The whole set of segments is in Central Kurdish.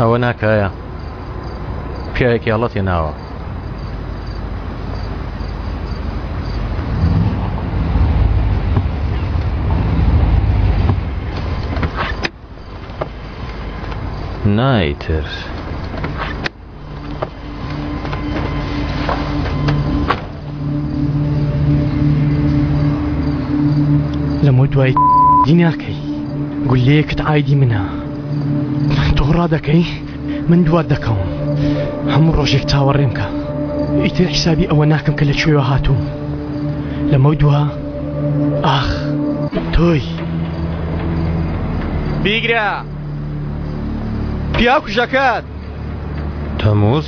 ئەوە ناکایە پیاوێکی هەڵەت هێناوە. نا ئیتر. لەمە دوای دی ناکەی گولەیەکت ئایدی منە تۆ ڕادەکەی من دوات دەکەوم هەموو ڕۆژێک چاوەڕێم کە ئیتر حیسابی ئەوە ناکەم کە لە کوێوە هاتووم لەمە دوا ئاخ تۆی بیگرە پیاو کوژەکەت تەموز؟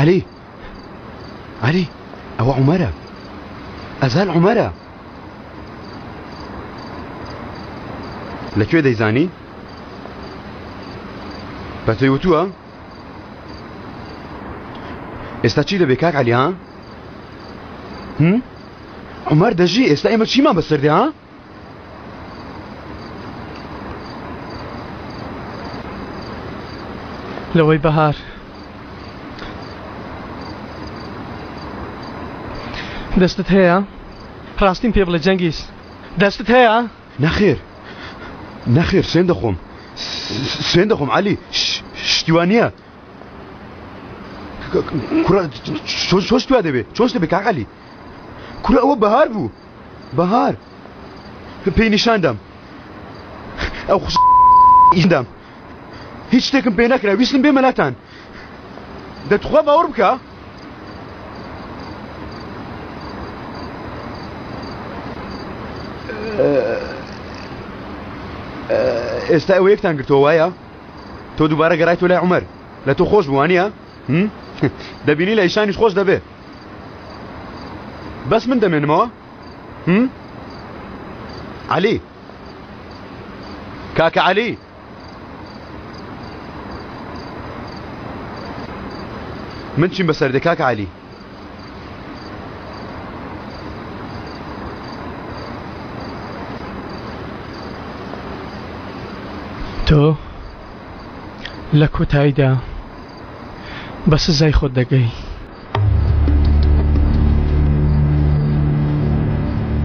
عەلی عەلی ئەوە عومەرە ئەزال عومەرە لە کوێ دەیزانی بە تۆی وتووە ئێستا چی دەبێ کاک عەلی ها هم؟ عومەر دەژی ئێستا ئێمە چیمان بەسەر دێ ها لەوەی بەهار دەستت هەیە ڕاستیم پێ بڵێ جەنگیز دەستت هەیە نەخێر نەخێر سوێن دەخۆم سوێن دەخۆم عەلی شتی وا نییە کوڕە چۆن چۆن شتی وا دەبێ چۆن شتە بێ کاک عەلی کورە ئەوە بەهار بوو بەهار پێی نیشاندام ئەو خوش دام هیچ شتێکم پێ نەکرا ویستم بێمە لاتان دەتخوا باوەڕ بکە ئێستا ئەوە یەکتان گرتەوە وایە تۆ دووبارە گەڕایتەوە لای عومەر لە تۆ خۆش بوو وانییە دەبینی لە ئیشانیش خۆش دەبێ بەس من دەمێنمەوە عەلی کاکە عەلی من چیم بەسەر دێ کاکە عەلی؟ تۆ لە کۆتاییدا بە سزای خۆت دەگەی.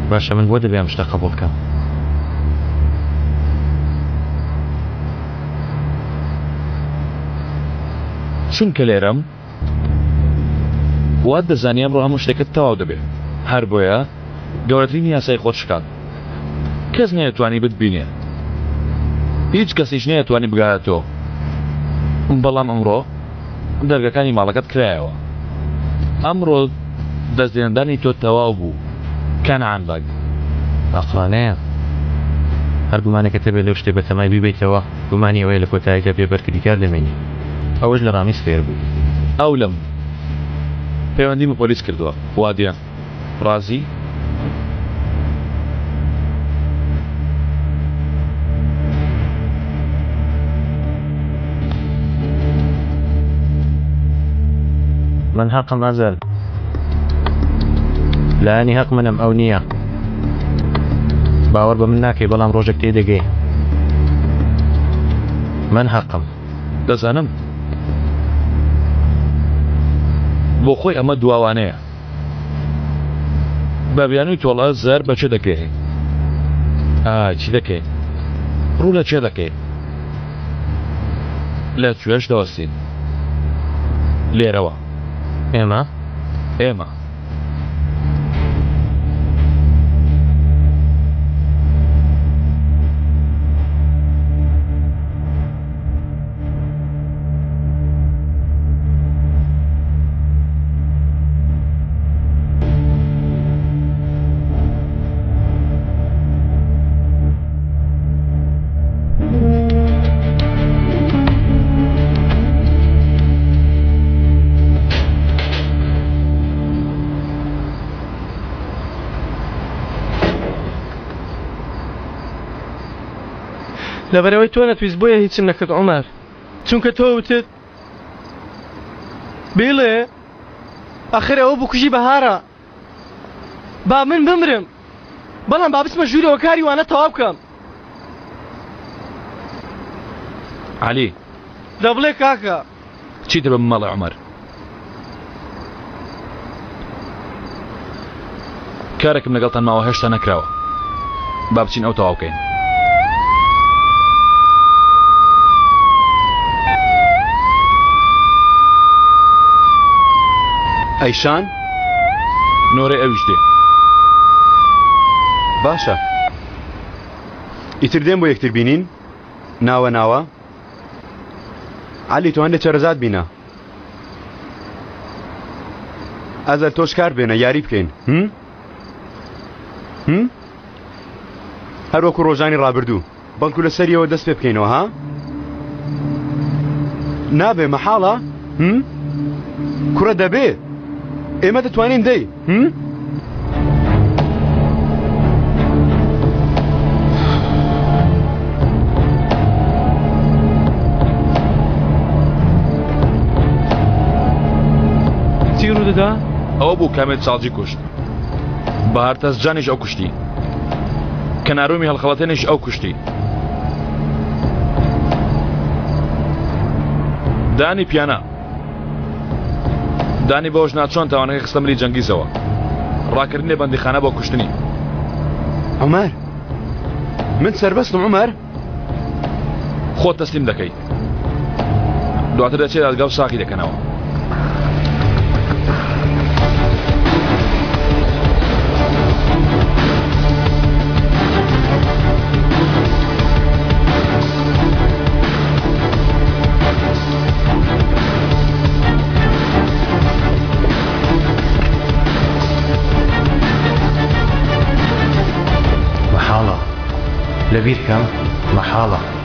باشە من بۆ دەبێ ئەم شتە قبوڵ کەم؟ چونکە لێرەم وات دەزانی ئەمڕۆ هەموو شتێکت تەواو دەبێ هەر بۆیە گەورەترین یاسای خۆت شکاند کەس نەیەتوانی بتبینێ هیچ کەسیش نەیەتوانی بگاتە تۆ بەڵام ئەمڕۆ دەرگەکانی ماڵەکەت کرایەوە. ئەمڕۆ دەستلێنەدانی تۆ تەواو بوو کەنعان بەگ. ئاقڵانەیە هەر گومانێکت هەبێت لەو شتەی بەتەمای بیبەیتەوە، گومانی ئەوەیە لە کۆتاییدا بێ بەرگریکار دەمێنی. ئەوەش لە ڕامیز فێر بوو. ئەو لەم پەیوەندی بە پۆلیس کردووە. وادیە. ڕازی؟ من هەقم ئەزەل. لایەنی هەق منم ئەو نییە. باوەڕ بە من ناکەی بەڵام ڕۆژێک تێدەگەی. من هەقم. دەزانم. بۆ خۆی ئەمە دواوانەیە. بە بیانووی تۆڵە زەر بە چێ دەکەی؟ ئا چی دەکەین؟ ڕوو لە چێ دەکەین؟ لە کوێش دەوەستین؟ لێرەوە. ئێمە؟ ئێمە. لەبەرەوەی تۆ نەتویست بۆیە هیچم نەکرد عومەر، چونکە تۆ وتت بیڵێ ئەخر ئەوە بکوژی بەهارە، با من بمرم بەڵام با بچمە ژوورەوە کاری وانە تەواو بکەم. عەلی. دەبڵێ کاکە. چیتر بە من مەڵێ عومەر. کارێکم لەگەڵتان ماوە هێشتا نەکراوە، با بچین ئەو تەواو بکەین. ئەیشان؟ نۆرەی ئەویش دێ. باشە ئیتر دێن بۆ یەکتر بینین؟ ناوە ناوە؟ عەلی تۆ هەندێ چەرەزات بینە. ئەزەل تۆش کار بێنە یاری بکەین. هم؟ هم؟ هەر وەکو ڕۆژانی ڕابردوو بەڵکو لە سەریەوە دەست پێ بکەینەوە ها؟ نابێ مەحاڵە؟ هم؟ کوڕە دەبێ ئێمە دەتوانین دەی هم؟ چی ڕوودەدا؟ ئەوە بوو کامێت ساڵجی کوشت. بەهار تەزجانیش ئەو کوشتی. کەنارۆمی هەڵخەڵەتێنیش ئەو کوشتی. دانی پیانە. دانی بەوەش نا چۆن تاوانەکەی خستە ملی جەنگیزەوە. ڕاکردنی لە بەندیخانە بۆ کوشتنی. عومەر من سەربەستم عومەر. خۆت تەسلیم دەکەی. دواتر دەچێت دادگا و ساغی دەکەنەوە. مەحاڵە لەبیر کەم مەحاڵە.